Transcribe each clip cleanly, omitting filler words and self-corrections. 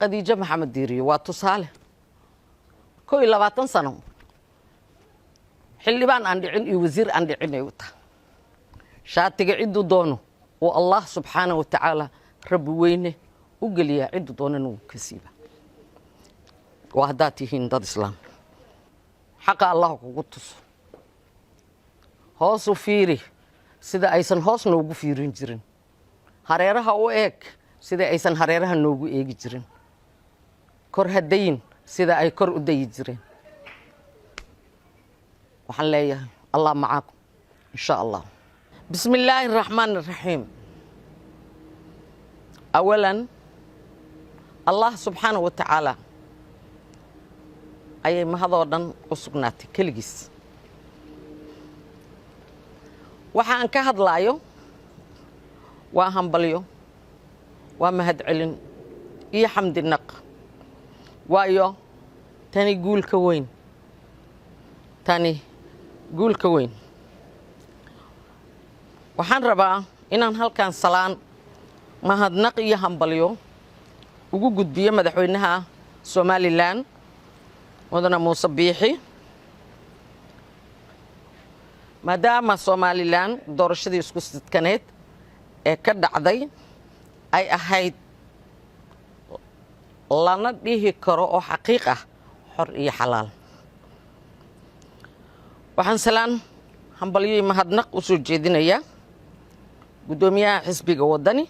Khadiijo Maxamed Diiriyo waa tusaale. 21 sano xildhibaan aan dhicin iyo wasiir aan dhicin ay u tahay. Shaatiga cidduu doono uu Allah subxaana wa tacaala, Rabbi weyne, u geliyaa, cidduu doonana wuu ka siiba. Waa haddaad tihiin dad islaam. Xaqa Allah kugu tuso. Hoos u fiiri sida aysan hoos noogu fiirin jirin. Hareeraha u eeg sida aysan hareeraha noogu eegi jirin. Kor hadayin sida ay kor u dayi jireen. Waxaan leeyahay, Allah macaakum, insha Allah. Bismi illaahi araxmaan araxiim. Awalan, Allah subxaana wa tacaala ayay mahadoo dhan u sugnaatay keligiis. Waxa aan ka hadlaayo waa hambalyo, waa mahadcelin iyo xamdi naq, waayo tani guulka weyn, tani guulka weyn. Waxaan rabaa inaan halkan salaan, mahadnaq iyo hambalyo ugu gudbiyo madaxweynaha Somaliland, mudane Muuse Biixi, maadaama Somaliland doorashadii isku sidkaneed ee ka dhacday ay ahayd, lana dhihi karo oo xaqiiq ah, xor iyo xalaal. Waxaan salaan, hambalyo iyo mahadnaq u soo jeedinayaa guddoomiyaha xisbiga Waddani,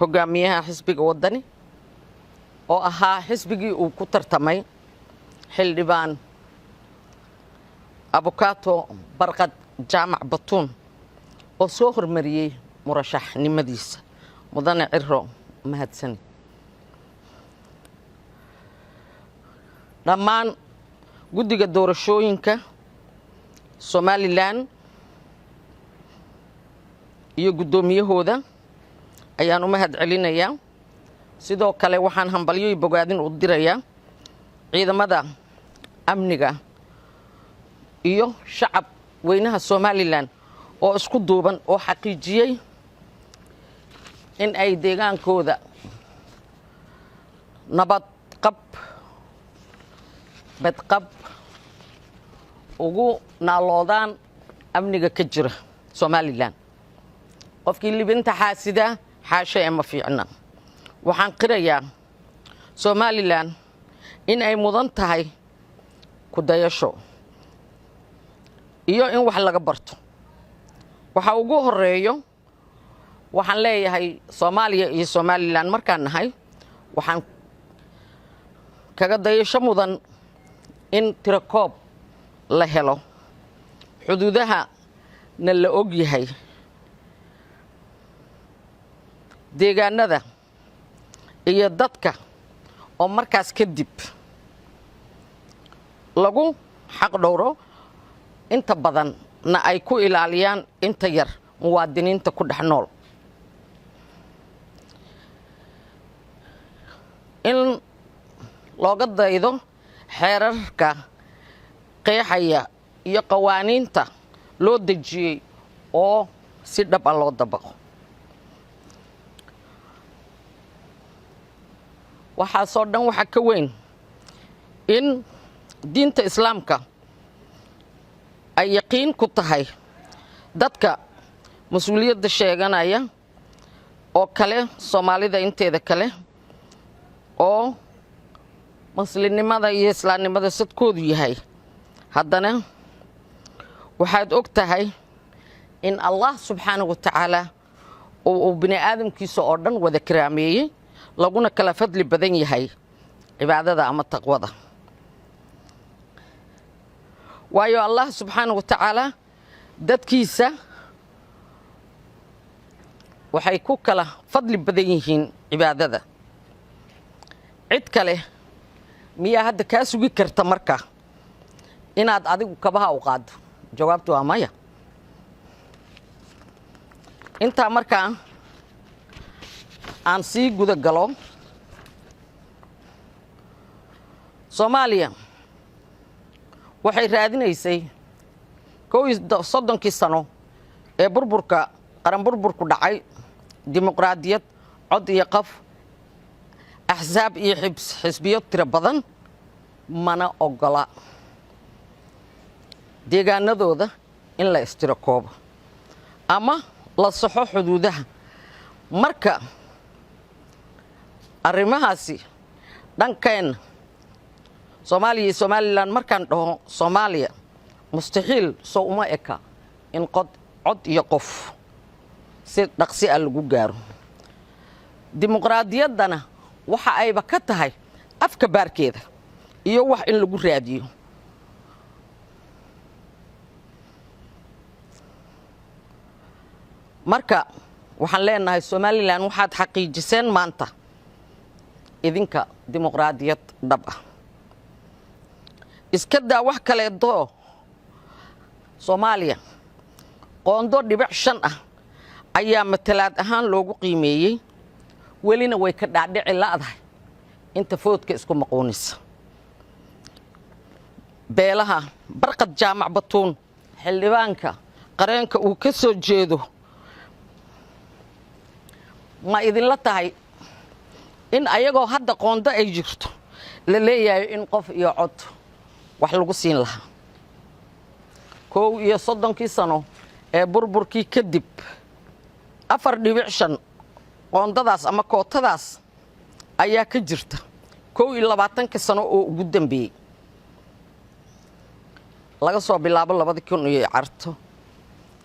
hogaamiyaha xisbiga Waddani, oo ahaa xisbigii uu ku tartamay xildhibaan abukato Barqad Jaamac Batuun, oo soo hormariyey murashaxnimadiisa. Mudane Ciro, mahadsan. Dhammaan guddiga doorashooyinka Somaliland iyo guddoomiyahooda ayaan u mahad celinayaa. Sidoo kale waxaan hambalyo iyo bogaadin u dirayaa ciidamada amniga iyo shacab weynaha Somaliland oo isku duuban, oo xaqiijiyey in ay deegaankooda nabad qab, badqab ugu naaloodaan amniga ka jira Somaliland. Qofkii libinta xaasida xaashe ee ma fiicna. Waxaan qirayaa Somaliland in ay mudan tahay ku dayasho iyo in wax laga barto. Waxa ugu horeeyo waxaan leeyahay, Soomaaliya iyo Somaliland markaan nahay, waxaan kaga dayasho mudan in tirakoob la helo, xuduudaha na la og yahay, deegaanada iyo dadka, oo markaas kadib lagu xaq dhowro, inta badan na ay ku ilaaliyaan inta yar muwaadiniinta ku dhex nool. In looga daydo xeerarka qeexaya iyo qawaaniinta loo dejiyey oo si dhab ah loo dabaqo. Waxaasoo dhan waxaa ka weyn in diinta Islaamka ay yaqiin ku tahay dadka mas-uuliyadda sheeganaya oo kale, Soomaalida inteeda kale oo muslimnimada iyo islaamnimada sadkoodu yahay. Haddana waxaad og tahay in Allah subxaanahu wa tacaala uu bini aadamkiisa oo dhan wada karaameeyey, laguna kala fadli badan yahay cibaadada ama taqwada, waayo Allah subxaanahu wa tacaala dadkiisa waxay ku kala fadli badan yihiin cibaadada. Cid kale miyaa hadda kaa sugi karta marka inaad adigu kabaha u qaaddo? Jawaabtu waa maya. Intaa markaa aan sii guda galo, Soomaaliya waxay raadinaysay 31-kii sano ee burburka qaran burburku dhacay dimuqraadiyad cod iyo qof. Axsaab iyo xisbiyo tiro badan mana ogola deegaanadooda in la istiro koobo ama la saxo xuduudaha. Marka arrimahaasi dhankeenna Soomaaliya iyo Somaliland, markaan dhaho Soomaaliya, mustaxiil soo uma eka in qod cod iyo qof si dhaqsi ah lagu gaaro. Dimuqraadiyaddana waxa ayba ka tahay afka baarkeeda iyo wax in lagu raadiyo. Marka waxaan leenahay, Somaliland, waxaad xaqiijiseen maanta idinka dimuqraadiyad dhab ah. Iska daa wax kaleetoo, Soomaaliya qoondo 0.5 ah ayaa matalaad ahaan loogu qiimeeyey, welina way ka dhaadhici la'dahay inta foodka isku maquunisa. Beelaha Barqad Jaamac Batuun, xildhibaanka qareenka uu ka soo jeedo, ma idinla tahay in ayagoo hadda qoondo ay jirto la leeyahay in qof iyo cod wax lagu siin lahaa? 31-kii sano ee burburkii kadib, 4.5 qoondadaas ama kootadaas ayaa ka jirta 21-kii sano oo ugu dambeeyey, laga soo bilaabo 2000 iyo Carto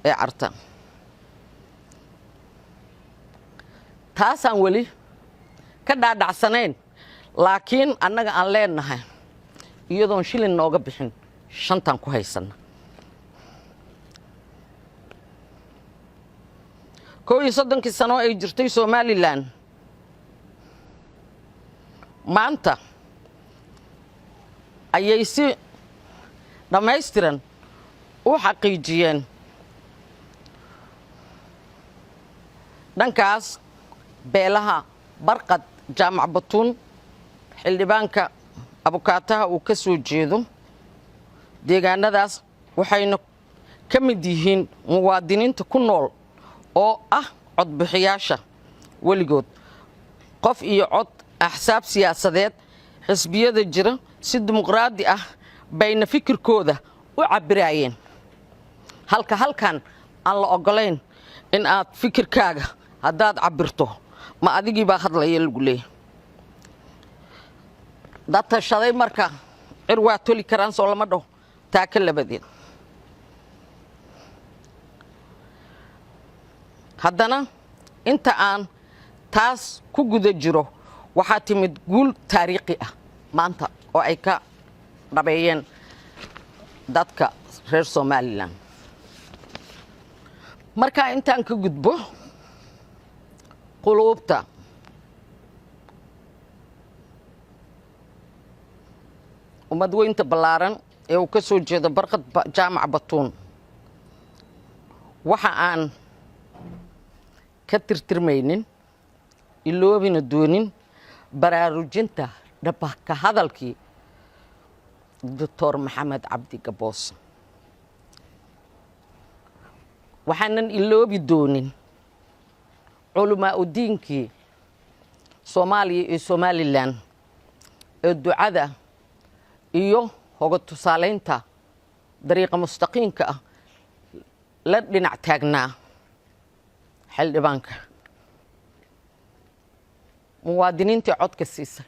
ee Carta. Taasaan weli ka dhaadhacsanayn, laakiin annaga aan leenahay iyadoon shilin nooga bixin shantaan ku haysanna. 31-kii sano ay jirtay Somaliland, maanta ayay si dhammaystiran u xaqiijiyeen dhankaas beelaha Barqad Jaamac Batuun, xildhibaanka abukaataha uu ka soo jeedo deegaanadaas, waxayna ka mid yihiin muwaadiniinta ku nool oo ah codbixiyaasha weligood qof iyo cod, axsaab siyaasadeed, xisbiyada jira, si dimuqraadi ah bayna fikirkooda u cabbiraayeen, halka halkan aan la oggolayn in aad fikirkaaga haddaad cabbirto, ma adigii baa hadlaya lagu leeyahy. Dad tashaday marka cir waa toli karaan, soo lama dhaho? Taa ka labadeed, haddana inta aan taas ku guda jiro, waxaa timid guul taariikhi ah maanta oo ay ka dhabeeyeen dadka reer Somaliland. Markaa intaan ka gudbo quluubta ummad weynta ballaaran ee uu ka soo jeedo Barqad Jaamac Batuun, waxa aan ka tirtirmaynin, iloobina doonin baraarujinta dhaba ka hadalkii Doctor Maxamed Cabdi Gaboos. Waxaanan iloobi doonin culamaa udiinkii Soomaaliya iyo Somaliland ee ducada iyo hoga tusaalaynta dariiqa mustaqiimka ah la dhinac taagnaa xildhibaanka, muwaadiniintii codka siisay,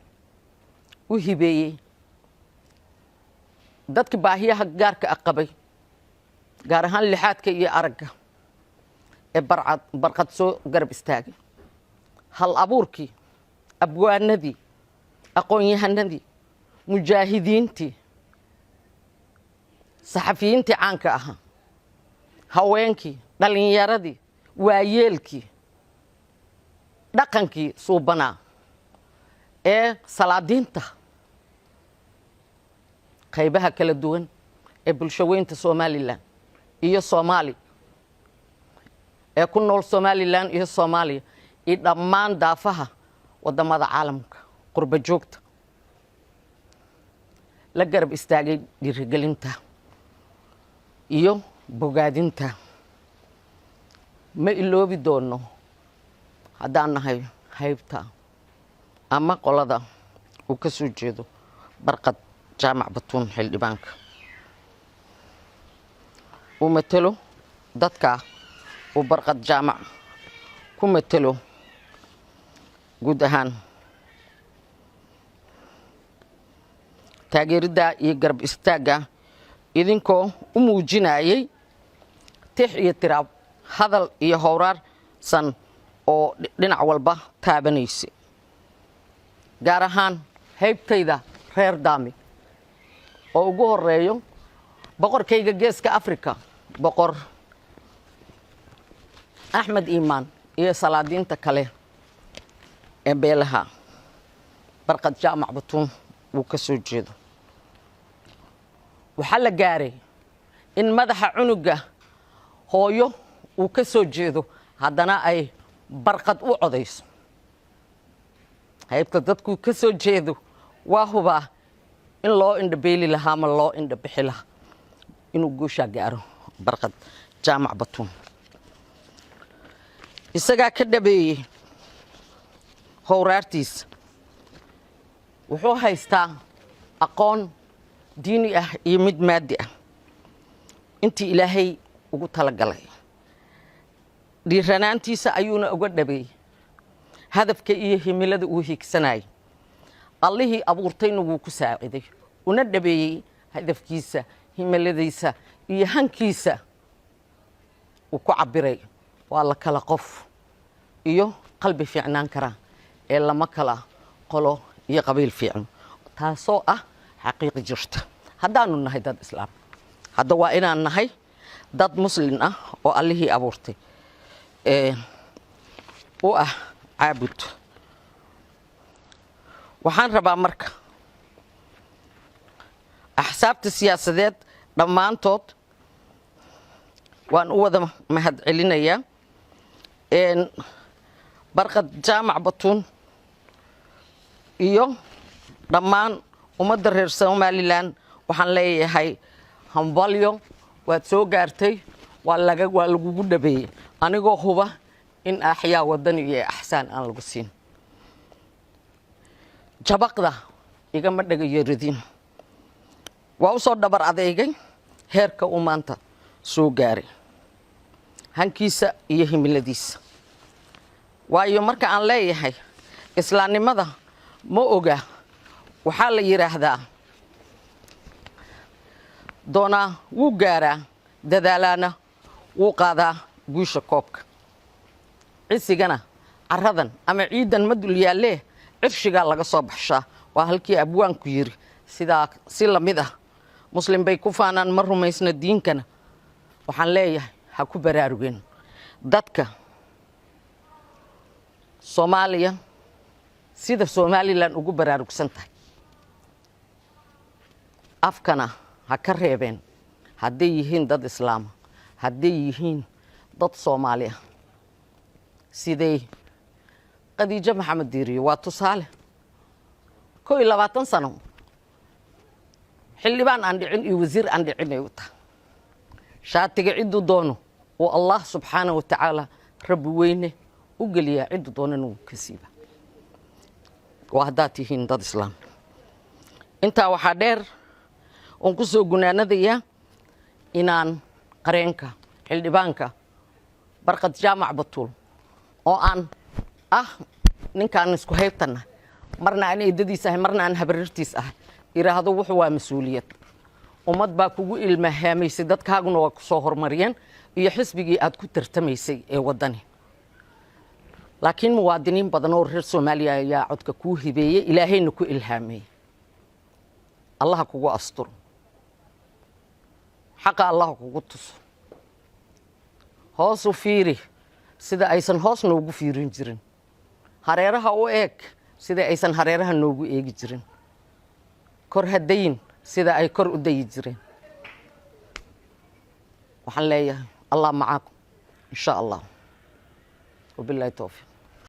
u hibeeyey, dadka baahiyaha gaarka ah qabay, gaar ahaan lixaadka iyo aragga ee barcad Barqad soo garab istaagay, hal abuurkii, abwaanadii, aqoon-yahanadii, mujaahidiintii, saxafiyiintii caanka ahaa, haweenkii, dhallinyaradii, waayeelkii, dhaqankii suubanaa ee salaadiinta, qaybaha kala duwan ee bulshaweynta Somaliland iyo Soomaali ee ku nool Somaliland iyo Soomaaliya iyo dhammaan daafaha waddamada caalamka, qurba joogta la garab istaagay dhiirigelinta iyo bogaadinta. Ma iloobi doono haddaan nahay haybta Ama qolada uu ka soo jeedo Barqad Jaamac Batuun, xildhibaanka uu matelo, dadka uu Barqad Jaamac ku matelo guud ahaan, taageeridda iyo garab istaagga idinkoo u muujinayay tix iyo tiraab, hadal iyo howraarsan oo dhinac walba taabanaysa, gaar ahaan haybtayda reer Daami oo ugu horeeyo boqorkayga Geeska Africa, Boqor Axmed Iimaan, iyo salaadiinta kale ee beelaha Barqad Jaamac Batuun uu ka soo jeedo. Waxaa la gaaray in madaxa cunuga hooyo uu ka soo jeedo haddana ay Barqad u codayso. Haybta dadkuu ka soo jeedo waa hubaa in loo indhabeeli lahaa ma loo indhabixi lahaa inuu guushaa gaaro. Barqad Jaamac Batuun isagaa ka dhabeeyey howraartiisa. Wuxuu haystaa aqoon diini ah iyo mid maadi ah intii Ilaahay ugu talagalay. Dhiiranaantiisa ayuuna uga dhabeeyey hadafka iyo himilada uu hiigsanayay. Allihii abuurtayna wuu ku saaciday, una dhabeeyey hadafkiisa, himiladiisa iyo hankiisa uu ku cabiray. Waa la kala qof iyo qalbi fiicnaan karaa ee lama kala qolo iyo qabiil fiicno, taasoo ah xaqiiqi jirta. Haddaanu nahay dad islaam, hadda waa inaan nahay dad muslin ah oo Allihii abuurtay u ah caabud. Waxaan rabaa marka axsaabta siyaasadeed dhammaantood waan u wada mahad celinayaa. Barqad Jaamac Batuun iyo dhammaan ummadda reer Somaliland waxaan leeyahay hambalyo. Waad soo gaartay, waa laga waa lagugu dhabeeyey, anigoo huba in axyaa wadani iyo axsaan aan lagu siin. Jabaqda igama dhagayeradin, waa u soo dhabar adeygay heerka uu maanta soo gaaray, hankiisa iyo himiladiisa. Waayo, marka aan leeyahay islaamnimada ma oga, waxaa la yidhaahdaa doonaa wuu gaaraa, dadaalaana wuu qaadaa guusha koobka. Cisigana caradan ama ciidan ma dul yaallee, cirshigaa laga soo baxshaa. Waa halkii abwaanku yiri sidaa si lamid ah: "Muslim bay ku faanaan, ma rumaysna diinkana." Waxaan leeyahay ha ku baraarugeen dadka Soomaaliya sida Somaliland ugu baraarugsan tahay, afkana ha ka reebeen hadday yihiin dad islaama, hadday yihiin dad Soomaali ah. Siday Khadiijo Maxamed Diiriyo waa tusaale, 21 sano xildhibaan aan dhicin iyo wasiir aan dhicin ay u tahay. Shaatiga cidduu doono uu Allah subxaana wa tacaala, Rabbi weyne, u geliyaa, cidduu doonana wuu ka siiba. Waa haddaad tihiin dad islaam. Intaa waxaa dheer oon ku soo gunaanadayaa inaan qareenka xildhibaanka Barqad Jaamac Batuul, oo aan ah ninkaan isku haybtanna, marna aan eedadiis ahay, marna aan habarirtiis ahay, iraahdo: wuxuu waa mas-uuliyad. Ummad baa kugu ilmahaamaysay, dadkaaguna waa ku soo horumariyeen iyo xisbigii aad ku tartamaysay ee Waddani. Laakiin muwaadiniin badan oo reer Soomaaliya ayaa codka kuu hibeeyey, Ilaahayna ku ilhaameeyey. Allaha kugu asturo xaqa, Allaha kugu tuso. Hoos u fiiri sida aysan hoos noogu fiirin jirin, hareeraha u eeg sida aysan hareeraha noogu eegi jirin, kor ha dayin sida ay kor u dayi jireen. Waxaan leeyahay Allah macaakum, insha Allah. Wabillahi towfiiq.